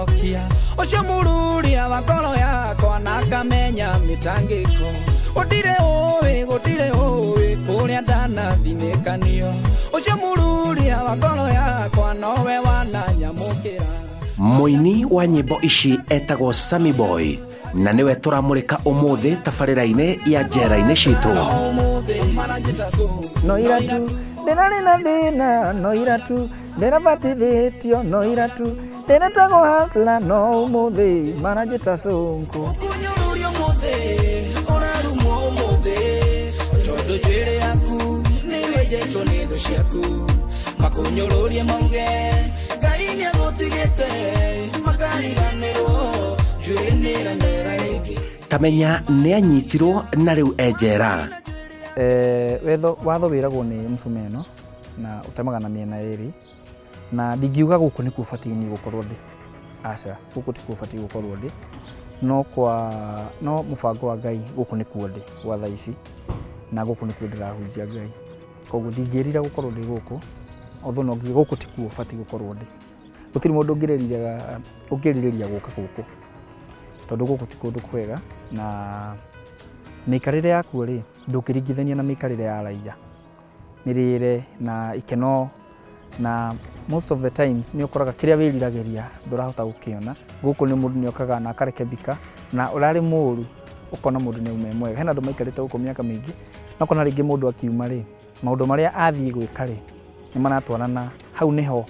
Kũhonokia ũcio mũruria wa ngoro yakwa na akamenya mĩtangĩko. Gũtirĩ ũĩ, gũtirĩ ũĩ kũrĩa ndanathinĩkanio. Ũcio mũruria wa ngoro yakwa nowe wananyamũkĩra. Mũini wa nyĩmbo ici etagwo Sammy Boy na nĩwe tũramũrĩka ũmũthĩ tabarĩra-inĩ ya njera-inĩ citũ. Ũmũthĩ maranjĩta cũ. No ira tu ndĩrarĩ na thĩna, no ira tu ndĩrabatithĩtio, no ira tu ndĩretagwo hustler, no ũmũthĩ maranjĩta cũnkũ. Ũkũnyũrũrio ũmũthĩ, ũrarumwo ũmũthĩ, tondũ njuĩrĩ yaku nĩwenjetwo nĩ thũ ciaku. Makũnyũrũrie mauge Ngai nĩagũtigĩte, makariganĩrwo njuĩrĩ nĩĩramera rĩngĩ. Tamenya nĩ anyitirwo na rĩu e njera. Wetho, watho wĩragwo nĩ mũcumeno na ũtemaga na mĩena ĩrĩ, na ndingiuga gũkũ nĩkuo batiĩ niĩ gũkorwo ndĩ, aca, gũkũ tikuo batiĩ gũkorwo ndĩ, no kwa no mũbango wa Ngai gũkũ nĩkuo ndĩ gwa thaa ici, na gũkũ nĩkuo ndĩrahunjia Ngai, koguo ndingĩrira gũkorwo ndĩ gũkũ, although no ngiuge gũkũ tikuo batiĩ gũkorwo ndĩ. Gũtirĩ mũndũ ũngĩrirĩria gũka gũkũ, tondũ gũkũ ti kũndũ kwega, na mĩikarĩre yakuo rĩ, ndũngĩringithania na mĩikarĩre ya raia, mĩrĩre na ikeno, na most of the times nĩ ũkoraga kĩrĩa wĩriragĩria ndũrahota gũkĩona. Gũkũ nĩ mũndũ nĩ okaga na akarekebika, na ũrarĩ mũru ũkona mũndũ nĩ auma e mwega. Hena andũ maikarĩte gũkũ mĩaka mĩingĩ, na ũkona rĩngĩ mũndũ akiuma rĩ, maũndũ marĩa athiĩ gwĩka rĩ, nĩ maratwarana, hau nĩho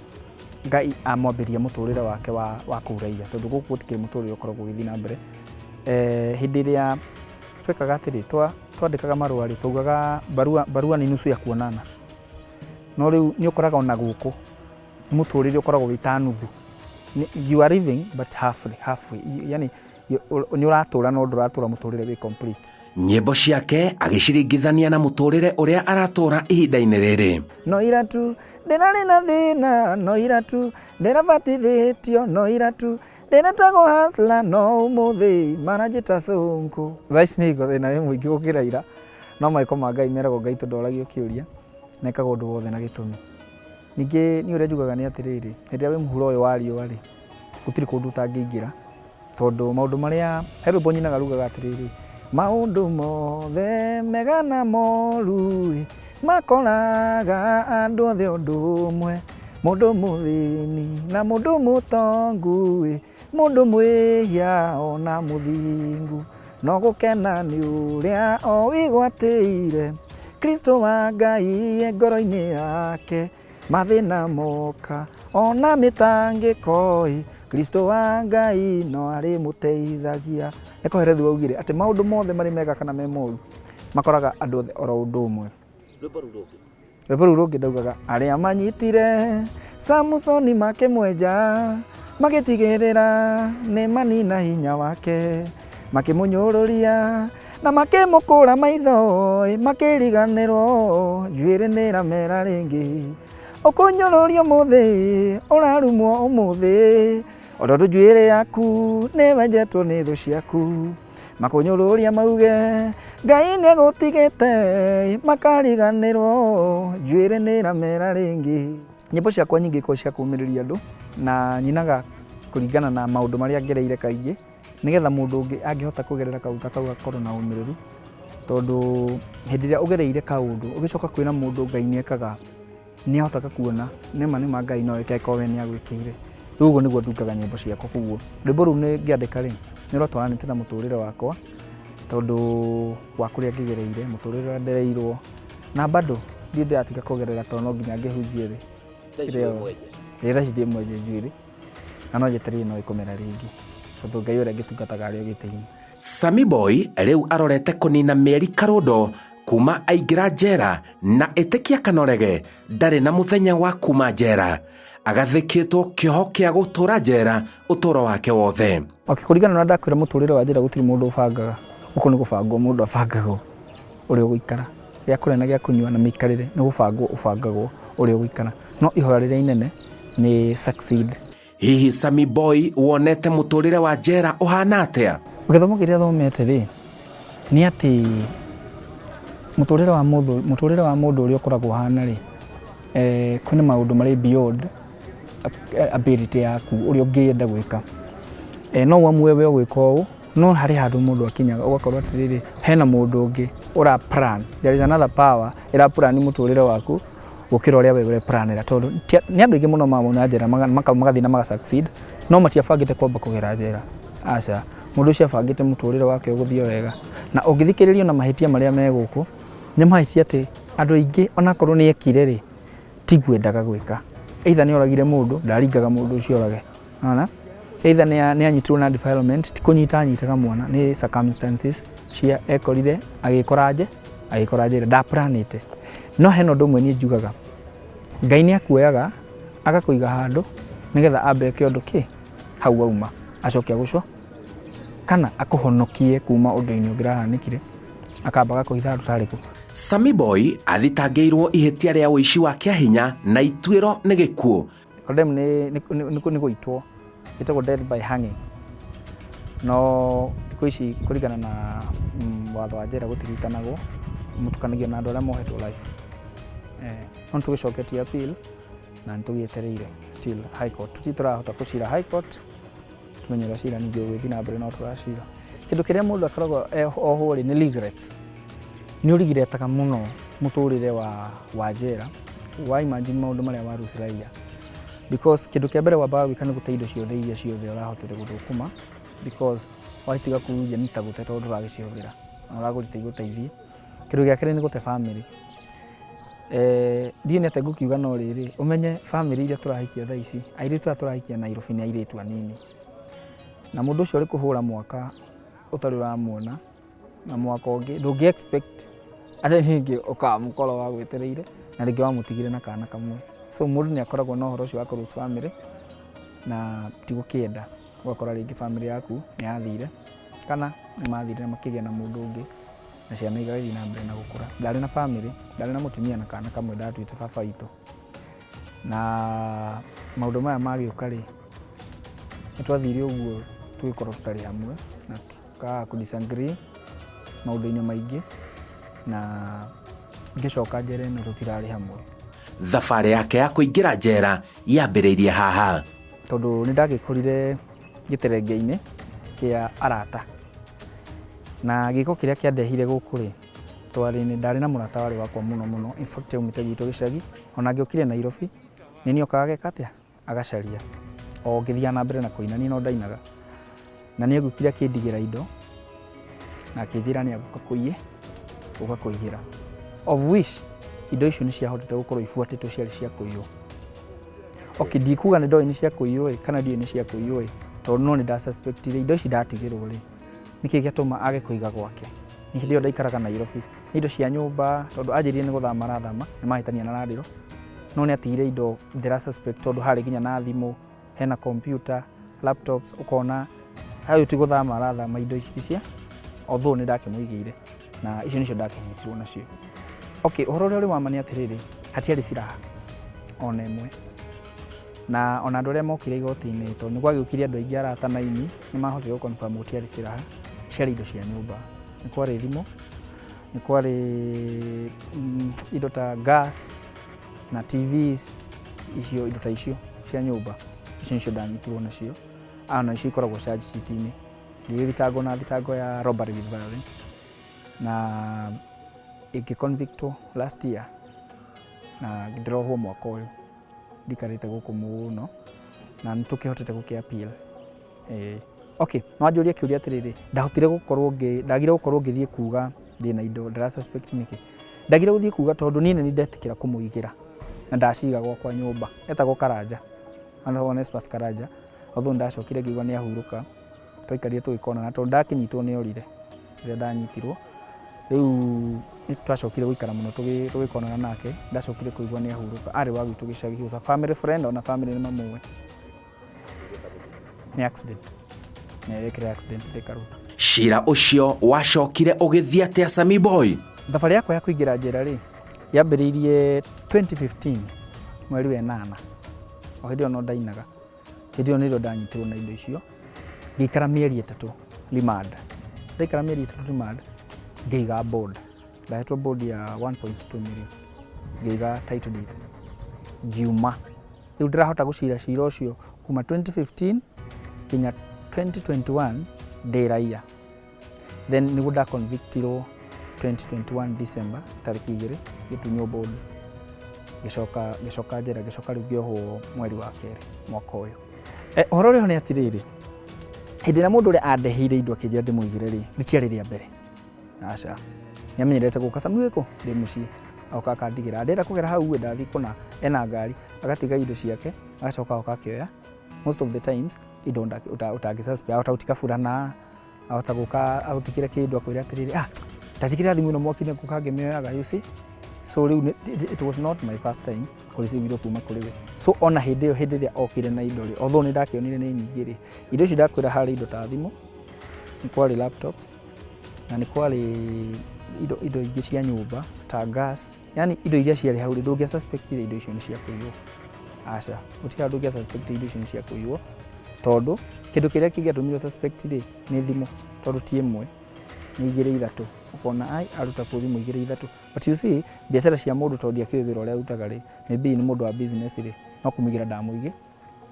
Ngai amwambĩria mũtũrĩre wake wa kũu raiya, tondũ gũkũ gũtikĩrĩ mũtũrĩre ũkoragwo ũgĩthiĩ na mbere. Hĩndĩ ĩrĩa twekaga atĩrĩ, twandĩkaga marũa rĩ, twaugaga barua, barua ni nusu ya kuonana. No rĩu nĩ ũkoraga ona gũkũ nĩ mũtũrĩre ũkoragwo wĩ ta nuthu. You are living but halfway, halfway. Yani nĩ ũratũra no ndũratũra mũtũrĩre wĩ complete. Nyĩmbo ciake agĩciringithania na mũtũrĩre ũrĩa aratũra ihinda-inĩ rĩrĩ. No ira tu ndĩrarĩ na thĩna, no ira tu ndĩrabatithĩtio, no ira tu ndĩretagwo hustler, no ũmũthĩ maranjĩta cũnkũ. Thaa ici nĩ hingo thĩna wĩ mũingĩ gũkĩra ira, no maĩko ma Ngai meragwo Ngai tondũ kĩũria, na ekaga ũndũ wothe na gĩtũmi. Ningĩ niĩ ũrĩa njugaga nĩ atĩrĩrĩ, hĩndĩ ĩrĩa wĩ mũhuro ũyũ wa riũa rĩ, gũtirĩ kũndũ ũtangĩingĩra, tondũ maũndũ marĩa, he rwĩmbo nyinaga rugaga atĩrĩrĩ, maũndũ mothe mega na moru ĩ, makoraga andũ othe ũndũ ũmwe, mũndũ mũthĩni na mũndũ mũtongu ĩ, mũndũ mwĩhia ona mũthingu, no gũkena nĩ ũrĩa o wĩgwatĩire Kristo wa Ngai e ngoro-inĩ yake, mathĩna moka ona mĩtangĩko ĩ, Kristo wa Ngai no arĩmũteithagia. Nĩ Kohelethu augire atĩ maũndũ mothe marĩ mega kana me moru makoraga andũ othe oro ũndũ ũmwe. Rwĩmbo rũu rũngĩ ndaugaga arĩa manyitire Samusoni makĩmwenja, magĩtigĩrĩra nĩ manina hinya wake, makĩmũnyũrũria na makĩmũkũra maitho, makĩriganĩrwo njuĩrĩ nĩ ĩramera rĩngĩ. Ũkũnyũrũrio ũmũthĩ, ũrarumwo ũmũthĩ, o tondũ njuĩrĩ yaku nĩ wenjetwo nĩ thũ ciaku. Makũnyũrũria mauge Ngai nĩ agũtigĩte, makariganĩrwo njuĩrĩ nĩ ĩramera rĩngĩ. Nyĩmbo ciakwa nyingĩ ikoragwo cia kũũmĩrĩria andũ, na nyinaga kũringana na maũndũ marĩa ngereire kaingĩ, nĩgetha mũndũ ũngĩ angĩhota kũgerera kaũndũ ta kau akorwo na ũmĩrĩru, tondũ hĩndĩ ĩrĩa ũgereire kaũndũ ũgĩcoka kwĩra mũndũ Ngai nĩ ekaga, nĩ ahotaga kuona nĩma nĩma Ngai no eke angĩkorwo we nĩ agwĩkĩire. Rĩu ũguo nĩguo ndungaga nyĩmbo ciakwa, koguo rwĩmbo rũu ngĩandĩka rĩ, nĩ rwatwaranĩte na mũtũrĩre wakwa, tondũ wa kũrĩa ngĩgereire, mũtũrĩre ũrĩa ndereirwo, na bado ndirĩ ndĩratiga kũgerera tondũ no nginya ngĩhunjie thĩ. Ĩĩ thaa ici ndĩ mwenje njuĩrĩ, na no njetereire no ĩkũmera rĩngĩ, tondũ Ngai ũrĩa ngĩtungataga arĩ o gĩtĩ-inĩ. Sammy Boy rĩu arorete kũnina mĩeri karũndo kuma aingĩra njera na ĩtĩkia kana ũrege ndarĩ na mũthenya wa kuma njera, agathĩkĩtwo kĩoho kĩa gũtũra njera ũtũro wake wothe. Okay, kũringana na ndakwĩra mũtũrĩre wa njera gũtirĩ mũndũ ũbangaga, gũkũ nĩ gũbangwo mũndũ abangagwo ũrĩa ũgũikara, gĩa kũrĩa na gĩa kũnyua na mĩikarĩre nĩ gũbangwo ũbangagwo ũrĩa ũgũikara, no ihoya rĩrĩa inene nĩ succeed. Hihi Sammy Boy wonete mũtũrĩre wa njera ũhana atĩa? Gĩthomo kĩrĩa thomete rĩ, nĩ atĩ mũtũrĩre wa mũndũ, mũtũrĩre wa mũndũ ũrĩa ũkoragwo ũhana rĩ, kwĩna maũndũ marĩ beyond ability yaku ũrĩa ũngĩenda gwĩka. No uamue we ũgwĩka ũũ, no harĩ handũ mũndũ akinyaga ũgakorwo atĩrĩrĩ, hena mũndũ ũngĩ ũra plan, there is another power ĩra plan mũtũrĩre waku gũkĩra ũrĩa we ũreplanĩra, tondũ nĩ andũ aingĩ mũno mamona njera magathiĩ na maga succeed, no matiabangĩte kwamba kũgera njera. Aca, mũndũ ũcio abangĩte mũtũrĩre wake ũgũthiĩ wega. Na ũngĩthikĩrĩria na mahĩtia marĩa me gũkũ, nĩ mahĩtia atĩ andũ aingĩ onakorwo nĩ ekire rĩ, tiguo endaga gwĩka. Either nĩ oragire mũndũ, ndaringaga mũndũ ũcio orage. Ona? Either nĩ anyitirwo na defilement, ti kũnyita anyitaga mwana, nĩ circumstances cia ekorire agĩkora nje, agĩkora njera, ndaplanĩte. No hena ũndũ ũmwe niĩ njugaga, Ngai nĩ akuoyaga agakũiga handũ nĩgetha ambe eke ũndũ kĩ hau wauma, acoke agũco kana akũhonokie kuma ũndũ-inĩ ũngĩ ũrahanĩkire, akamba agakũhitha handũ tarĩ kũ. Sammy Boy athitangĩirwo ihĩtia rĩa ũici wa kĩahinya na ituĩro nĩ gĩkuũ. Condemn nĩ gũitwo, ĩtagwo death by hanging. No thikũ ici kũringana na watho wa njera gũtigitanagwo, mũtukanagio na andũ arĩa mohetwo life. No nĩtũgĩcoketie appeal na nĩtũgĩetereire still high court. Tũtirĩ tũrahota kũcira high court, tumenye ũrĩa cira ningĩ ũgũgĩthiĩ na mbere no tũracira. Kĩndũ kĩrĩa mũndũ akoragwo ohwo rĩ nĩ regrets. Nĩ ũrigretaga mũno mũtũrĩre wa njera, wa imagine maũndũ marĩa waruciragia. Because kĩndũ kĩa mbere wambaga gwĩka nĩ gũte indo ciothe iria ciothe ũrahotire gũthũkũma, because wacitiga kũu nja nĩ ta gũte tondũ ndũragĩcihũthĩra na ũragũrĩte igũteithie. Kĩndũ gĩa kerĩ nĩ gũte family. Ndiũĩ nĩ atĩa ngũkiuga no rĩrĩ, ũmenye family iria tũrahikia thaa ici, airĩtu aya tũrahikia Nairobi nĩ airĩtu anini. Na mũndũ ũcio ũrĩ kũhũra mwaka ũtarĩ ũramuona, na mwaka ũngĩ ndũngĩ expect atĩ ningĩ ũkamũkora wagwetereire na rĩngĩ wamũtigire na kana kamwe. So mũndũ nĩ akoragwo na ũhoro ũcio wa kũ lose family na ti gũkĩenda, ũgakora rĩngĩ family yaku nĩ yathire kana nĩ mathire na makĩgĩa na mũndũ ũngĩ na ciana igagĩthiĩ na mbere na gũkũra. Ndarĩ na family, ndarĩ na mũtumia na kana kamwe ndatuĩte baba witũ. Na maũndũ maya magĩũka rĩ, nĩ twathire ũguo tũgĩkorwo tũtarĩ hamwe na tukaga kũ disagree maũndũ-inĩ maingĩ, na ngĩcoka njera ĩno tũtirarĩ hamwe. Thabarĩ yake ya kũingĩra njera yambĩrĩirie haha. Tondũ nĩ ndagĩkorire gĩterenge-inĩ kĩa arata. Na gĩko kĩrĩa kĩandehire gũkũ rĩ, ndarĩ na mũrata warĩ wakwa mũno mũno, in fact aumĩte gwitũ gĩcagi, ona angĩokire Nairobi, nĩ niĩ okaga ageka atĩa? Agacaria. O ngĩthiaga na mbere na kũina, niĩ no ndainaga. Na nĩ agĩũkire akĩndigĩra indo, na akĩnjĩra nĩ agũka gũka kũiyĩra. Of which, indo icio nĩ ciahotete gũkorwo ibuatĩtwo ciarĩ cia kũiywo. Okay, ndikuga nĩ ndoĩ nĩ cia kũiywo ĩ, kana ndiũĩ nĩ cia kũiywo ĩ, tondũ no nĩ ndasuspectire indo ici ndatigĩrwo rĩ, nĩkĩ gĩatũma age kũiga gwake? Nĩ hĩndĩ ĩyo ndaikaraga Nairobi. Nĩ indo cia nyũmba, tondũ anjĩrire nĩ gũthama arathama, nĩ mahĩtania na landlord. No nĩ atigire indo ndĩra suspect tondũ harĩ nginya na thimũ, hena computer, laptops, ũkona hau ti gũthama arathama indo ici ti cia, although nĩ ndakĩmũigĩire na icio nĩcio ndakĩnyitirwo nacio. Okay, ũhoro ũrĩa ũrĩ wa ma nĩ atĩrĩrĩ, hatiarĩ silaha ona ĩmwe. Na ona andũ arĩa mokire igoti-inĩ, tondũ nĩ gwagĩũkire andũ aingĩ arata na aini, nĩ mahotire gũ confirm gũtiarĩ silaha, ciarĩ indo cia nyũmba. Nĩ kwarĩ thimũ, nĩ kwarĩ indo ta gas na TVs, icio indo ta icio cia nyũmba, icio nĩcio ndanyitirwo nacio. Na icio ikoragwo charge sheet-inĩ. Ngĩgĩthitangwo na thitango ya robbery with violence. Na ĩngĩ convictwo last year na ndĩrohwo mwaka ũyũ. Ndikarĩte gũkũ mũno na nĩ tũkĩhotete gũkĩ appeal. Okay, no wanjũrie kĩũria atĩrĩrĩ, ndahotire gũkorwo ngĩ, ndagire gũkorwo ngĩthiĩ kuga ndĩna indo ndĩra suspect nĩkĩ? Ndagire gũthiĩ kuga tondũ niĩ nĩ ndetĩkĩra kũmũigĩra na ndaciga gwakwa nyũmba. Etagwo Karanja, etagwo Onesmus Karanja, although ndacokire ngĩigua nĩ ahurũka, twaikarire tũgĩkonana tondũ ndakĩnyitwo nĩ orire rĩrĩa ndanyitirwo. Rĩu nĩ twacokire gũikara mũno tũgĩkonana nake, ndacokire kũigua nĩ ahurũka. Arĩ wa gwitũ gĩcagi, he was a family friend, ona family nĩ mamũĩ. Nĩ accident. Nĩ ekire accident Thika Road. Cira ũcio wacokire ũgĩthiĩ atĩa Sammy Boy? Thabarĩ yakwa ya kũingĩra njera rĩ, yambĩrĩirie 2015 mweri wa ĩnana. O hĩndĩ ĩyo no ndainaga. Hĩndĩ ĩyo nĩrĩo ndanyitirwo na indo icio. Ngĩikara mĩeri 3 remand. Ndaikara mĩeri 3 remand, ngĩiga bond. Ndahetwo bond ya 1.2 million. Ngĩiga title deed. Ngiuma. Rĩu ndĩrahota gũcira cira ũcio kuma 2015 nginya 2021 ndĩ raia, then nĩguo ndaconvictirwo 2021 December tarĩki 2, ngĩtunywo bond, ngĩcoka njera, ngĩcoka rĩu ngĩohwo mweri wa kerĩ mwaka ũyũ. Ũhoro ũrĩa ho nĩ atĩrĩrĩ, hĩndĩ ĩrĩa mũndũ ũrĩa andeheire indo akĩnjĩra ndĩmũigĩre rĩ, rĩtiarĩ rĩa mbere, aca, nĩ amenyerete gũka Sami wĩkũ, ndĩ mũciĩ, agoka akandigĩra, ndĩrenda kũgera hau ĩ, ndathiĩ kũna, ena ngari, agatiga indo ciake, agacoka agoka akĩoya. Most of the times indo ũtangĩ suspect, ahota gũtiga burana, ahota gũka agũtigĩre kĩndũ akwĩre atĩrĩrĩ, ah, ndatigĩra thimũ ĩno mwaki-inĩ ngũka ngĩmĩoyaga, you see. So rĩu it was not my first time kũreceive indo kuma kũrĩ we. So ona hĩndĩ ĩyo, hĩndĩ ĩrĩa okire na indo rĩ, although nĩ ndakĩonire nĩ nyingĩ rĩ, indo ici ndakwĩra harĩ indo ta thimũ, nĩ kwarĩ laptops, na nĩ kwarĩ indo ingĩ cia nyũmba ta gas, yani indo iria ciarĩ hau rĩ, ndũngĩa suspect indo icio nĩ cia kũiywo. Aca, gũtirĩ handũ ũngĩa suspect indo icio nĩ cia kũiywo, tondũ kĩndũ kĩrĩa kĩngĩatũmire suspect rĩ, nĩ thimũ, tondũ ti ĩmwe, nĩ igĩrĩ ithatũ, ũkona ai aruta kũ thimũ igĩrĩ ithatũ. But you see, biacara cia mũndũ tondũ ndiakĩũĩ wĩra ũrĩa arutaga rĩ, maybe nĩ mũndũ wa business rĩ, no kũmũigĩra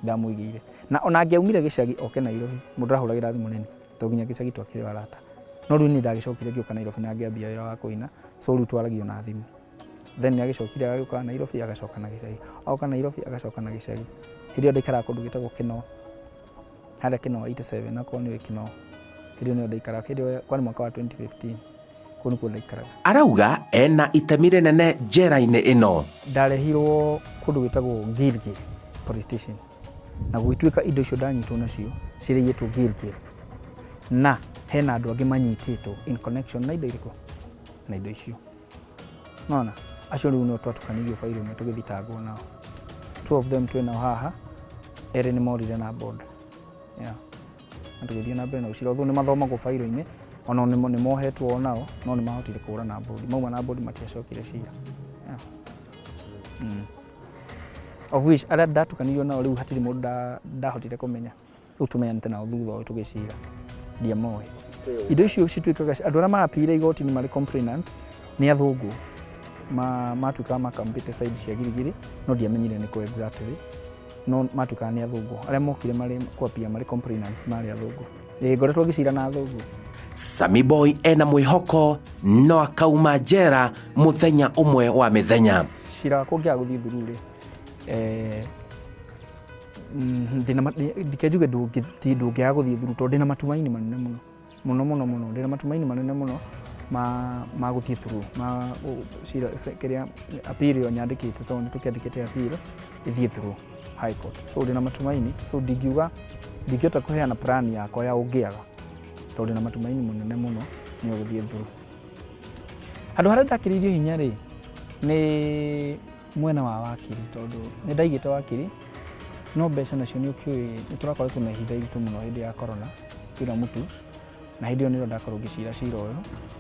ndamũigĩire. Na ona angĩaumire gĩcagi oke Nairobi, mũndũ arahũragĩra thimũ nini, tondũ nginya gĩcagi twakĩrĩ arata. No rĩu niĩ ndagĩcokire ngĩũka Nairobi na ngĩambia wĩra wa kũina, so rĩu twaragio na thimũ. Then nĩ agĩcokire agĩũka Nairobi agacoka na gĩcagi, agoka Nairobi agacoka na gĩcagi. Hĩndĩ ĩyo ndaikaraga kũndũ gwĩtagwo Kinoo, harĩa Kinoo 87, akorwo nĩ ũĩ Kinoo. Hĩndĩ ĩyo nĩyo ndaikaraga, hĩndĩ ĩyo kwarĩ mwaka wa 2015, kũu nĩkuo ndaikaraga. Arauga ena itemi rĩnene njera-inĩ ĩno. Ndarehirwo kũndũ gwĩtagwo Gilgil police station, na gũgĩtuĩka indo icio ndanyitwo nacio cirĩiyĩtwo Gilgil, na hena andũ angĩ manyitĩtwo in connection na indo irĩkũ, na indo icio. Nona acio rĩu nĩo twatukanirio bairo ĩmwe tũgĩthitangwo nao. Two of them twĩ nao haha, erĩ nĩ morire na bond. Yeah. Na tũgĩthiĩ na mbere na ũcira, although nĩ mathomagwo bairo-inĩ, ona nĩ mohetwo nao, no nĩ mahotire kũra na bond. Mauma na bond matiacokire cira. Yeah. Of which arĩa ndatukanirio nao rĩu hatirĩ mũndũ ndahotire kũmenya. Rĩu tũmenyanĩte nao thutha ũyũ tũgĩcira. Ndiamoĩ. Indo icio cituĩkaga andũ arĩa marapire igoti-inĩ marĩ complainant nĩ athũngũ matuĩkaga makampĩte side cia Girigiri, no ndiamenyire nĩ kũ exactly, no matuĩkaga nĩ athũngũ arĩa mokire marĩ kwapia marĩ complainants marĩ athũngũ. Ngoretwo ngĩcira na athũngũ. Sammy Boy ena mwĩhoko no akauma njera mũthenya ũmwe wa mĩthenya. Cira wakwa ũngĩaga gũthiĩ through rĩ, ndike njuge ndũngĩaga gũthiĩ through, tondũ ndĩna matumaini manene mũno mũno mũno mũno, ndĩna matumaini manene mũno ma gũthiĩ through ma cira kĩrĩa appeal ĩyo nyandĩkĩte, tondũ nĩ tũkĩandĩkĩte appeal ĩthiĩ through high court. So ndĩna matumaini, so ndingiuga ndingĩhota kũheana plan yakwa ya ũngĩaga, tondũ ndĩna matumaini mũnene mũno nĩ ũgũthiĩ through. Handũ harĩa ndakĩrĩirio hinya rĩ, nĩ mwena wa wakiri, tondũ nĩ ndaigĩte wakiri, no mbeca nacio nĩ ũkĩũĩ nĩ tũrakoretwo na ihinda iritũ mũno hĩndĩ ya corona kila mtu, na hĩndĩ ĩyo nĩrĩo ndakorwo ngĩcira cira ũyũ,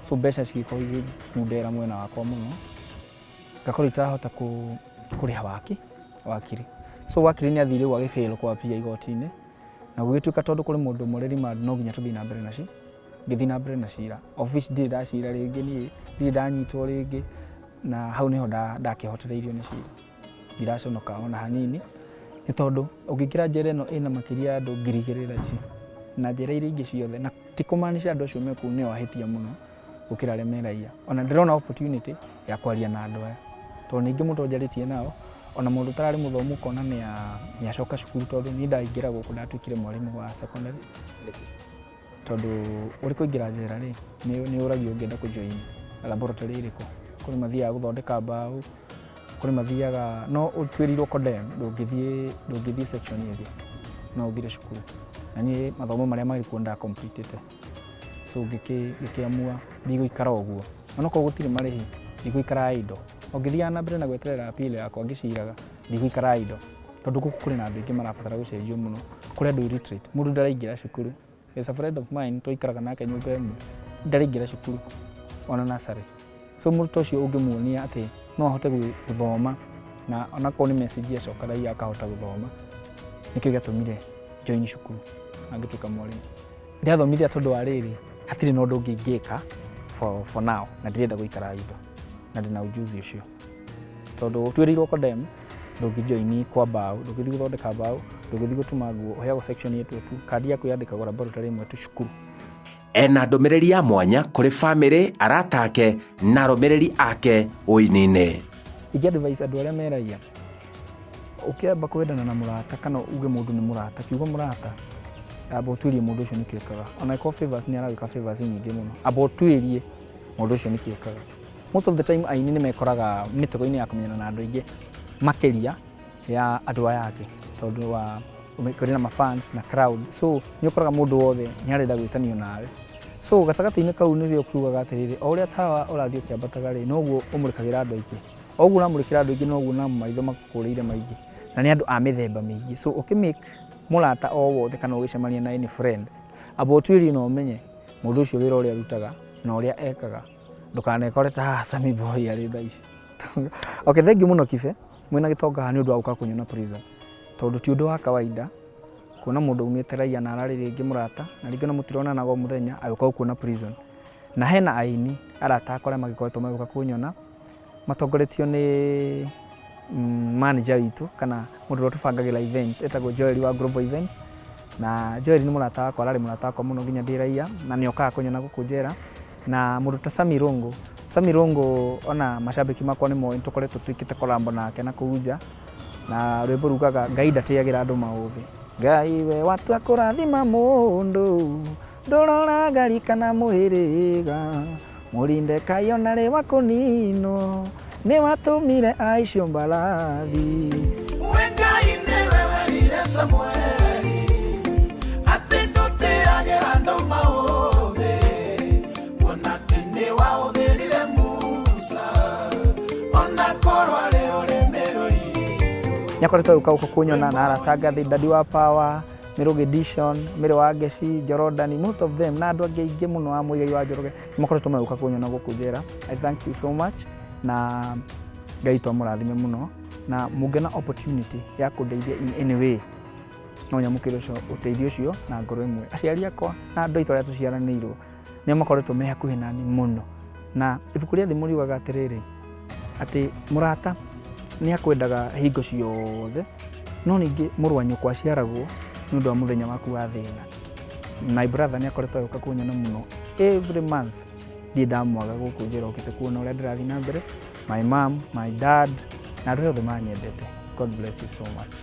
so mbeca cigĩkorwo igĩkundera mwena wakwa mũno, ngakorwo itarahota kũrĩha wakiri. So wakiri nĩ athire rĩu agĩfail kwapia igoti-inĩ, na gũgĩtuĩka tondũ kũrĩ mũndũ ũmwe ũrĩ remand, no nginya tũthiĩ na mbere na ngĩthiĩ na mbere na cira, of which ndirĩ ndacira rĩngĩ niĩ, ndirĩ ndanyitwo rĩngĩ, na hau nĩho ndakĩhotereirio nĩ cira. Ndiraconoka ona hanini, nĩ tondũ ũngĩingĩra njera ĩno ĩna makĩria ya andũ 2,000 thaa ici, na njera iria ingĩ ciothe, na ti kũmaanisha andũ acio me kũu nĩo ahĩtia mũno gũkĩra arĩa me raia. Ona ndĩrona opportunity ya kwaria na andũ aya, tondũ ningĩ mũndũ njarĩtie nao, ona mũndũ ũtararĩ mũthomu ũkona nĩ acoka cukuru, tondũ niĩ ndaingĩra gũkũ ndatuĩkire mwarimũ wa secondary. Tondũ ũrĩ kũingĩra njera rĩ, nĩ ũragio ũngĩenda kũjoin laboratory ĩrĩkũ. Kũrĩ mathiaga gũthondeka mbaũ, kũrĩ mathiaga, no ũtuĩrĩirwo condemn, ndũngĩthiĩ section ĩngĩ, no ũthire cukuru. Na niĩ mathomo marĩa marĩ kuo nda completete. So ngĩkĩamua ndigũikara ũguo. Onokorwo gũtirĩ marĩhi, ndigũikara idle. O ngĩthiaga na mbere na gweterera appeal yakwa ngĩciraga, ndigũikara idle. Tondũ gũkũ kũrĩ na andũ aingĩ marabatara gũcenjio mũno. Kũrĩ andũ illiterate, mũndũ ndaraingĩra cukuru. There's a friend of mine twaikaraga nake nyũmba ĩmwe, ndaraingĩra cukuru ona nursery. So mũndũ ta ũcio ũngĩmuonia atĩ no ahote gũthoma, na onakorwo nĩ message acoka raia akahota gũthoma, nĩkĩo gĩatũmire join cukuru na ngĩtuĩka mwarimũ. Ndĩrathomithia tondũ wa rĩrĩ, hatirĩ na ũndũ ũngĩ ingĩka for now, na ndirenda gũikara idle, na ndĩna ujuzi ũcio. Tondũ twĩrĩirwo condemn, ndũngĩjoin kwa mbaũ, ndũngĩthiĩ gũthondeka mbaũ, Ndũngĩthiĩ gũtuma nguo, ũheagwo section ĩtwo tu. Kandi yaku yandĩkagwo laboratory ĩmwe tu cukuru. Ena ndũmĩrĩri ya mwanya kũrĩ bamĩrĩ, arata ake na arũmĩrĩri ake ũini-inĩ. Ingĩ advise andũ arĩa meraia, ũkĩamba kwendana na mũrata kana uge mũndũ nĩ mũrata, kiugo mũrata, amba ũtuĩrie mũndũ ũcio nĩkĩ ekaga. Ona ĩkorwo favors nĩ aragwĩka favors nyingĩ mũno, amba ũtuĩrie mũndũ ũcio nĩkĩ ekaga. Most of the time aini nĩ mekoraga mĩtego-inĩ ya kũmenyana na andũ aingĩ makĩria ya andũ aya angĩ, tondũ wa kũrĩ na mafans na crowd, so nĩ ũkoraga mũndũ wothe nĩ arenda gwĩtanio nawe. So gatagatĩ-inĩ kau nĩrĩo kiugaga atĩrĩrĩ, o ũrĩa tawa ũrathiĩ ũkĩambataga rĩ, noguo ũmũrĩkagĩra andũ aingĩ. O ũguo ũramũrĩkĩra andũ aingĩ, noguo namo maitho makũkũrĩire maingĩ, na nĩ andũ a mĩthemba mĩingĩ. So ũkĩmake mũrata o wothe kana ũgĩcemania na any friend, amba ũtuĩrie na ũmenye mũndũ ũcio wĩra ũrĩa arutaga na ũrĩa ekaga, ndũkanekore ta haha Sammy Boy arĩ thaa ici. Okay, thank you mũno Kibe mwĩna gĩtonga haha nĩ ũndũ wa gũka kũnyona prison, tondũ ti ũndũ wa kawaida kuona mũndũ aumĩte raia na ararĩ rĩngĩ mũrata na rĩngĩ ona mũtironanaga o mũthenya agĩũka gũkuona prison. Na hena aini arata akwa arĩa magĩkoretwo magĩũka kũnyona matongoretio nĩ manager witũ kana mũndũ ũrĩa ũtũbangagĩra events etagwo Joel wa Global Events. Na Joel nĩ mũrata wakwa, ararĩ mũrata wakwa mũno nginya ndĩ raia, na nĩ okaga kũnyona gũkũ njera. Na mũndũ ta Sammy Rongo, Sammy Rongo ona macambĩki makwa nĩ moĩ tũkoretwo twĩkĩte collab nake na kũu nja, na rwĩmbo rugaga Ngai ndatĩagĩra andũ maũthĩ. Ngai we watua kũrathima mũndũ, ndũroraga rika na mũhĩrĩga, mũrinde kai ona rĩ wa kũninwo, nĩ watũmire aicio mbarathi. We Ngai nĩwe werire Samueli atĩ ndũtĩagĩra andũ maũthĩ, kuona atĩ nĩwahũthĩrire Musa ona korwo arĩ rũrĩmĩ rũritũ. Nĩ akoretwo agĩũka gũkũ kũnyona na arata Ngathĩ, Daddy wa Power, Mĩrũgĩ Edition, Mĩrĩ wa Ngeci, Jorodani, most of them na andũ angĩ aingĩ mũno a Mũigai wa Njoroge nĩ makoretwo magĩũka kũnyona gũkũ njera. I thank you so much na Ngai witũ amũrathime mũno, na mũngĩona opportunity ya kũndeithia in any way no nyamũkĩre ũcio ũteithio ũcio na ngoro ĩmwe. Aciari akwa na andũ aitũ arĩa tũciaranĩirwo nĩo makoretwo me hakuhĩ nani mũno, na ibuku rĩa thimo riugaga atĩrĩrĩ, atĩ mũrata nĩ akwendaga hingo ciothe, no ningĩ mũrũ wa nyũkwa aciaragwo nĩ ũndũ wa mũthenya waku wa thĩna. My brother nĩ akoretwo agĩũka kũnyona mũno every month, ndirĩ ndamwaga gũkũ njera okĩte kuona ũrĩa ndĩrathiĩ na mbere. My mom, my dad na andũ othe manyendete, God bless you so much.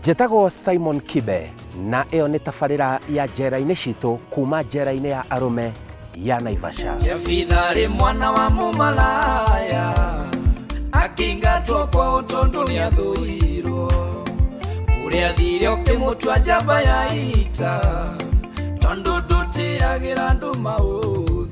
Njĩtagwo Simon Kibe na ĩyo nĩ tabarĩra ya njera-inĩ citũ kuma njera-inĩ ya arũme ya Naivasha. Jefitha mwana wa mumalaya akingatwo kwao tondu nĩathũirwo, kũrĩa athire ũkĩmũtua njamba ya ita, tondũ ndũtĩagĩra andũ maũthĩ.